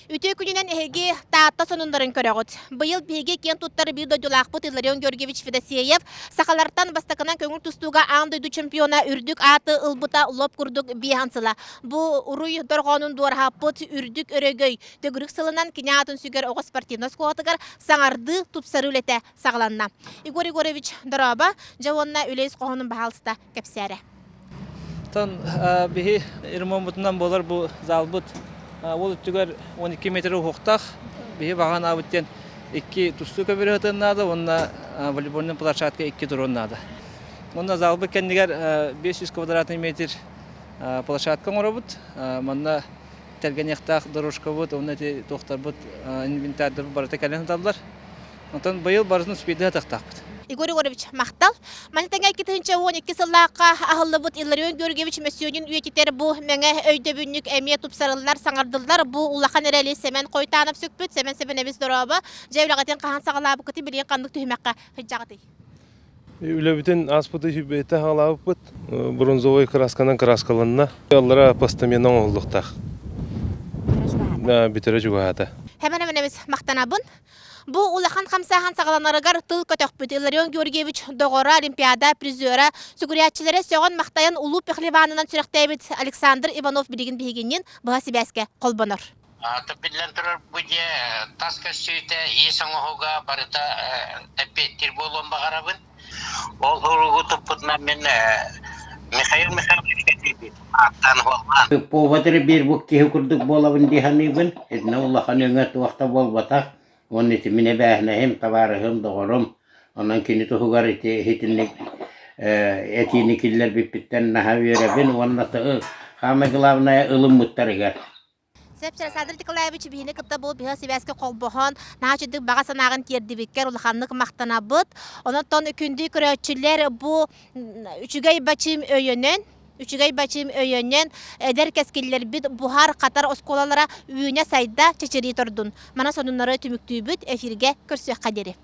Үтүө күнүнэн эһиги Таатта сонуннарын көрөҕүт. Быйыл биһиги киэн туттар биир дойдулаахпыт Илларион Георгиевич Федосеев сахалартан бастакынан көҥүл тустууга аан дойду чемпиона үрдүк ааты ылбыта лоп курдук биэһэн сыла. Бу уруй дорҕоонун дуораһаппыт үрдүк өрөгөй төгүрүк сылынан кини аатын сүгэр оҕо спортивнай оскуолатыгар саҥардыы тупсарыы үлэтэ саҕаланна. Егор Егорович, дорообо, дьэ уонна үлэ ис хоһоонун баһаалыста кэпсээрэ. Оттон биһи ремонтбутунан буолар бу залбыт ол өттүгэр 12 метр уһуктаах биһи баҕанаабыт диэн икки тустуу көбүрү наада уонна волейбольный площадка икки туруон наада. Уонна залбыт кэннигэр 500 квадратный метр площадка оҥоробут. Манна тэлгэниэхтээх дорожкабыт уонна ити туохтарбыт инвентарьдарбыт барыта кэлэн сыталлар. Онтон быйыл барытын успейдыы атахтаахпыт. Егор Егорович, махтал. Маны тэҥэ 2012 сыллаахха аһыллыбыт Илларион Георгиевич мөссүөнүн үйэтитэр бу мэҥэ өйдөбүнньүк эмиэ тупсарыллар, саҥардыллар. Бу улахан эрэли Сэмэн Хойтаанап сүкпүт. Сэмэн Сэмэнэбис дорообо. Дьэ, үлэҕитин хаһан саҕалаабыккытый, билигин ханнык түһүмэххэ сылдьаҕытый? Үлэбитин ааспыты сүүрбэйтэ хаалаабыппыт. Бронзовай красканан краскаланна. Аллара постамент оҥоһуллуохтаах. Бүтэрэ чугаһаата. Сэмэн Сэмэнэбис махтанабын. Бу улахан хамсааһын саҕаланарыгар тыл көтөхпүт Илларион Георгиевич доҕоро, Олимпиада призера, сүгүрүйээччилэрэ сөҕөн-махтайан улуу Пехлеванынан сүрэхтээбит Александр Иванов билигин биһигинниин быһа сибээскэ холбонор. Биллэн турар, бу дьиэ тас көстүүтэ, иис оҥоһуга барыта эппиэттиир буолуон баҕарабын. Ол уругу туппутунан мин Михаил Михайловичка тиийбитим, ааттаан уоллаан. Повод эрэ биэрбит киһи курдук буолабын дии саныыбын. Итиннэ улахан өҥө туох да буолбатах. Уонна ити мин эбээһинэһим, табаарыһым, доҕорум. Онон кини туһугар ити итинник этиини киллэрбиппиттэн наһаа үөрэбин уонна самое главное ылыммыттарыгар. Сөп, Александр Николаевич биһини кытта бу биһа сибээскэ холбоһон, наһаа үчүгдүк баҕа санааҕын тиэрдибиккэр улаханнык махтанабыт. Онон күндү көрөөччүлэр бу үчүгэй бачыым өйөнөн, үчүгэй бачыым өйөнөн эдэр кэскиллэрбит буһар-хатар оскуолалара үүнэ-сайда чэчирии турдун. Мана сонуннары түмүктүүбүт, эфиргэ көрсүөххэ диэри.